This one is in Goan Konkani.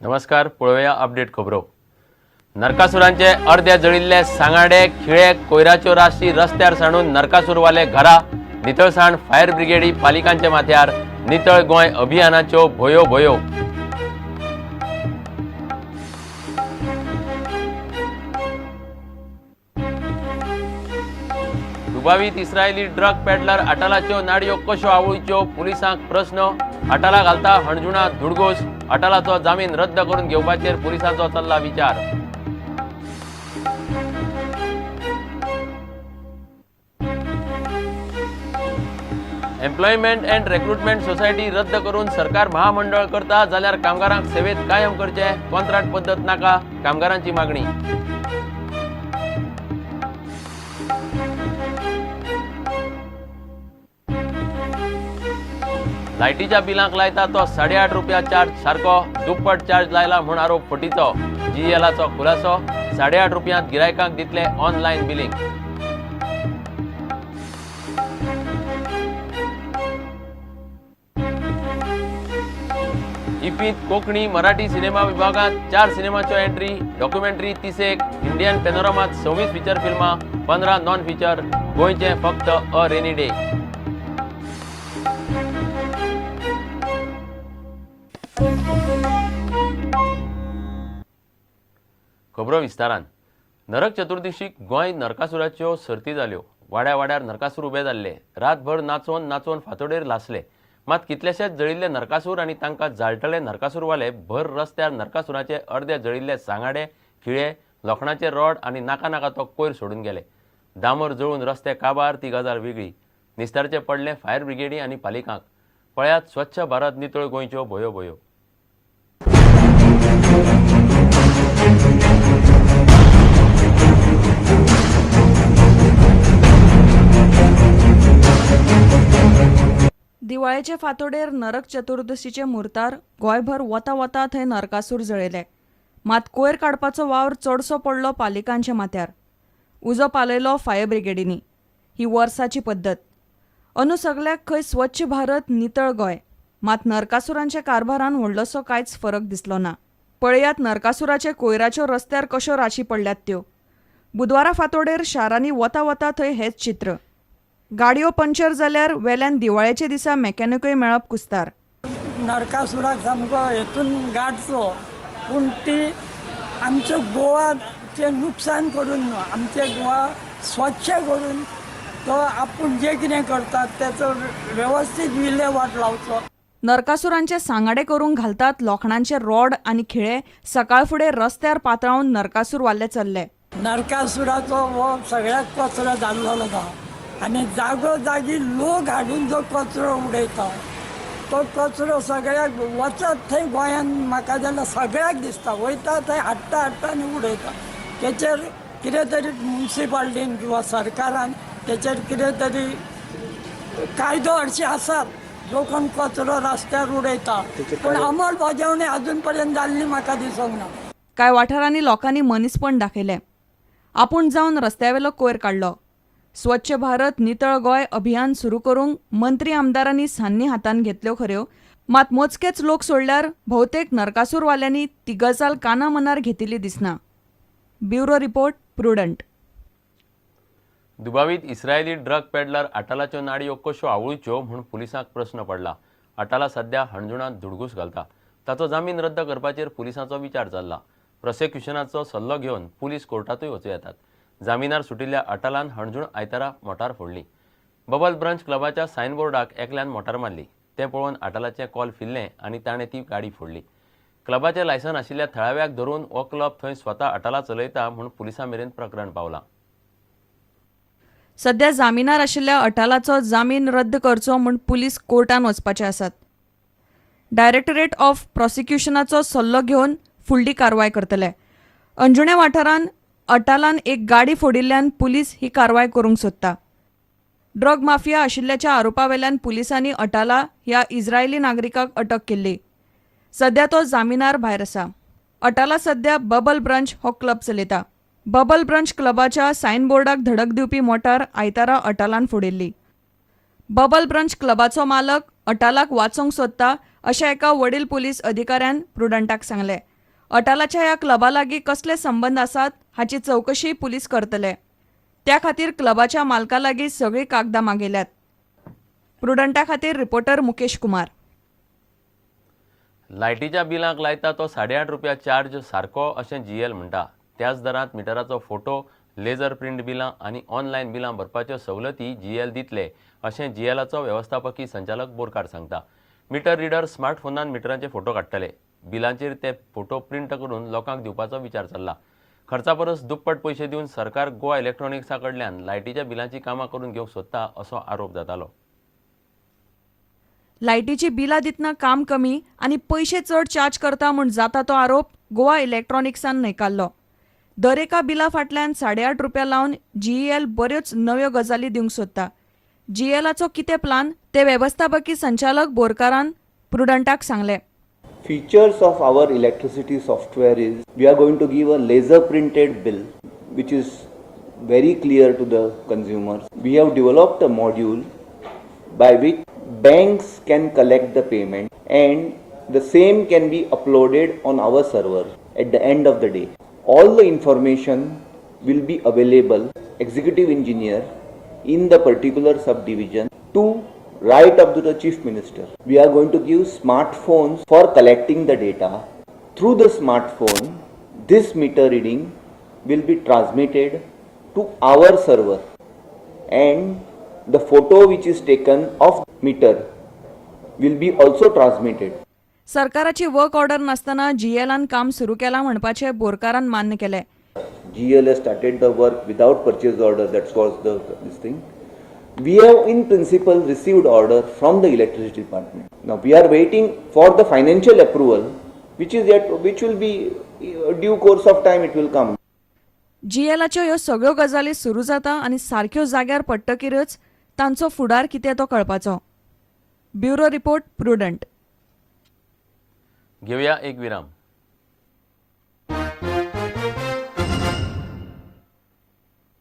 नमस्कार, पळोवया अपडेट खबरो. नरकासुरांचे अर्दे जळिल्ले सांगाडे, खिळे, कोयराच्यो राशी रस्त्यार सांडून नरकासूरवाले घरा. नितळसाण, फायर ब्रिगेडी, पालिकांच्या माथ्यार नितळ गोंय अभियानाच्यो भोयो भोयो. दुबावीत इस्रायली ड्रग पेडलर अटालाच्यो नाडयो कश्यो आवळच्यो, पुलिसांक प्रस्न. अटाला घालता हणजुणा धुडगूस. अटालाचो जामीन रद्द करून घेवपाचेर पुलिसांचो चल्ला विचार. एम्प्लॉयमेंट अँड रेक्रुटमेंट सोसायटी रद्द करून सरकार महामंडळ करता जाल्यार कामगारांक सेवेत कायम करचे, कॉन्ट्रॅक्ट पद्दत नाका, कामगारांची मागणी. लायटीच्या बिलांक लायता तो 8.5 रुपया चार्ज सारको, दुप्पट चार्ज लायला म्हूण आरोप फटीचो, जीईएलाचो खुलासो. 8.5 रुपयांत गिरायकांक दितले ऑनलायन बिलिंग. इफ्फीत कोंकणी, मराठी सिनेमा विभागांत चार सिनेमाच्यो एंट्री. डॉक्युमेंटरी 30एक. इंडियन पॅनोरमात 26 फिचर फिल्मां, 15 नॉन फिचर. गोंयचें फक्त अ रेनी डे. खबरो विस्तारान. नरक चतुर्दशीक गोंय नरकासुराच्यो सर्ती जाल्यो. वाड्या वाड्यार नरकासूर उबे जाल्ले. रातभर नाचोवन नाचोवन फांतोडेर लासले. मात कितलेशेच जळिल्ले नरकासूर आनी तांकां जाळटले नरकासूरवाले भर रस्त्यार नरकासुराचे अर्दे जळिल्ले सांगाडे, खिळे, लोखणाचे रॉड आनी नाका नाका तो कोयर सोडून गेले. डांबर जळून रस्ते काबार ती गजाल वेगळी. निस्तारचे पडले फायर ब्रिगेडी आनी पालिकांक. पळयात स्वच्छ भारत नितळ गोंयच्यो भोयो भोयो. दिवाळेचे फांतोडेर नरक चतुर्दशीचे मुर्तार गोंयभर वता वता थंय नरकासूर जळयले. मात कोयर काडपाचो वावर चडसो पडलो पालिकांच्या माथ्यार. उजो पालयलो फायर ब्रिगेडींनी. ही वर्साची पद्दत. अंदू सगल्याक खंय स्वच्छ भारत नितळ गोंय. मात नरकासुरांच्या कारभारान व्हडलोसो कांयच फरक दिसलो ना. पळयात नरकासुराचे कोयराच्यो रस्त्यार कश्यो राशी पडल्यात त्यो. बुधवारा फांतोडेर शारांनी वता वता थंय हेच चित्र. गाडयो पंक्चर जाल्यार वेल्यान दिवाळेच्या दिसा मेकॅनिकूय मेळप कुस्तार. नरकासुराक सामको हेतून गाडचो, पूण ती आमच्या गोवाचें नुकसान करून न्हू. आमचें गोवा स्वच्छ करून तो आपूण जें कितें करता तेचो वेवस्थीत विलेवाट लावचो. नरकासुरांचे सांगाडे करूंक घालतात लोखणांचे रॉड आनी खिळे सकाळ फुडें रस्त्यार पातळावन नरकासूर वाल्ले चल्ले. नरकासुराचो हो सगळ्याक कचरो जाल्लो आसा आनी जागो जागी लोक हाडून जो कचरो उडयता तो कचरो सगळ्याक वचत थंय गोंयांत म्हाका जाल्यार सगळ्याक दिसता, वयता थंय हाडटा हाडटा आनी उडयता. तेचेर कितें तरी मुन्सिपाल्टीन किंवा सरकारान तेचेर कितें तरी कायदो हरशीं आसात, जो कोण कचरो रस्त्यार उडयता, पूण अंमलबजावणी अजून पर्यंत जाल्ली म्हाका दिसूंक ना. कांय वाठारांनी लोकांनी मनीसपण दाखयलें. आपूण जावन रस्त्यावेलो कोयर काडलो. स्वच्छ भारत नितळ गोंय अभियान सुरू करूंक मंत्री, आमदारांनी सान्नी हातांत घेतल्यो खऱ्यो, मात मोजकेच लोक सोडल्यार भोवतेक नरकासूरवाल्यांनी ती गजाल काना मनार घेतिल्ली दिसना. Bureau report, Prudent. दुबावीत इस्रायली ड्रग पेडलर अटालाच्यो नाडयो कश्यो आवळच्यो म्हूण पुलिसांक प्रस्न पडला. अटाला सध्या हणजुणांत धुडगूस घालता. ताचो जामीन रद्द करपाचेर पुलिसांचो विचार चल्ला. प्रोसिक्युशनाचो सल्लो घेवन पुलीस कोर्टांतूय वचूं येतात. जामिनार सुटिल्ल्या अटालान हणजूण आयतारा मोटार फोडली. बबल ब्रंच क्लबाच्या सायनबोर्डाक एकल्यान मोटार मारली. तें पळोवन अटालाचें कॉल फिरलें आनी ताणें ती गाडी फोडली. क्लबाचें लायसन आशिल्ल्या थळाव्याक धरून हो क्लब थंय स्वता अटाला चलयता म्हूण पुलिसां मेरेन प्रकरण पावलां. सध्या जामिनार आशिल्ल्या अटालाचो जामीन रद्द करचो म्हूण पुलीस कोर्टान वचपाचे आसात. डायरेक्टरेट ऑफ प्रॉसिक्युशनाचो सल्लो घेवन फुडली कारवाय करतले. अंजुणे वाठारांत अटालान एक गाडी फोडिल्ल्यान पुलीस ही कारवाय करूंक सोदता. ड्रग माफिया आशिल्ल्याच्या आरोपावेल्यान पुलिसांनी अटाला ह्या इस्रायली नागरिकाक अटक केल्ली. सध्या तो जामिनार भायर आसा. अटाला सध्या बबल ब्रंच हो क्लब चलयता. बबल ब्रंच क्लबाच्या सायनबोर्डाक धडक दिवपी मोटार आयतारा अटालान फोडिल्ली. बबल ब्रंच क्लबाचो मालक अटालाक वाचोवंक सोदता अशें एका वडील पुलीस अधिकाऱ्यान प्रुडंटाक सांगलें. अटालाच्या ह्या क्लबा लागीं कसले संबंद आसात हाची चवकशी पुलीस करतले. त्या खातीर क्लबाच्या मालका लागीं सगळीं कागदां मागयल्यात. प्रुडंटा खातीर रिपोर्टर मुकेश कुमार. लायटीच्या बिलांक लायता तो 8.5 रुपया चार्ज सारको अशें जीईएल म्हणटा. त्याच दरांत मिटराचो फोटो, लेझर प्रिंट बिलां आनी ऑनलायन बिलां भरपाच्यो सवलती जीईएल दितले अशें जीईएलाचो वेवस्थापकी संचालक बोरकार सांगता. मिटर रिडर स्मार्टफोनान मिटरांचे फोटो काडटले. बिलांचेर ते फोटो प्रिंट करून लोकांक दिवपाचो विचार चल्ला. खर्चा परस दुप्पट पयशे दिवन सरकार गोवा इलेक्ट्रॉनिक्सा कडल्यान लायटीच्या बिलांची कामां करून घेवंक सोदता असो आरोप जातालो. लायटीची बिलां दितना काम कमी आनी पयशे चड चार्ज करता म्हूण जाता तो आरोप गोवा इलेक्ट्रॉनिक्सान न्हयकारलो. दरेका बिला फाटल्यान 8.5 रुपया लावन जीईएल बऱ्योच नव्यो गजाली दिवंक सोदता. जीईएलाचो कितें प्लान ते वेवस्थापकी संचालक बोरकारान प्रुडंटाक सांगलें. Features of our electricity software is we are going to give a laser printed bill, which is very clear to the consumers. We have developed a module by which banks can collect the payment and the same can be uploaded on our server at the end of the day. All the information will be available executive engineer in the particular subdivision to right up to the chief minister. We are going to give smartphones for collecting the data. Through the smartphone, this meter reading will be transmitted to our server and the photo which is taken of meter will be also transmitted. सरकाराची वर्क ऑर्डर नासतना जीईएलान काम सुरू केलां म्हणपाचें बोरकारान मान्य केलें. GEL has started the work without purchase order, that was the this thing. We have in principle received order from the electricity department. Now we are waiting for the financial approval, which is yet, which will be due course of time it will come. जीईएलाच्यो ह्यो सगळ्यो गजाली सुरू जाता आनी सारक्यो जाग्यार पडटकीरच तांचो फुडार कितें तो कळपाचो. Bureau report, Prudent. घेवया एक विराम.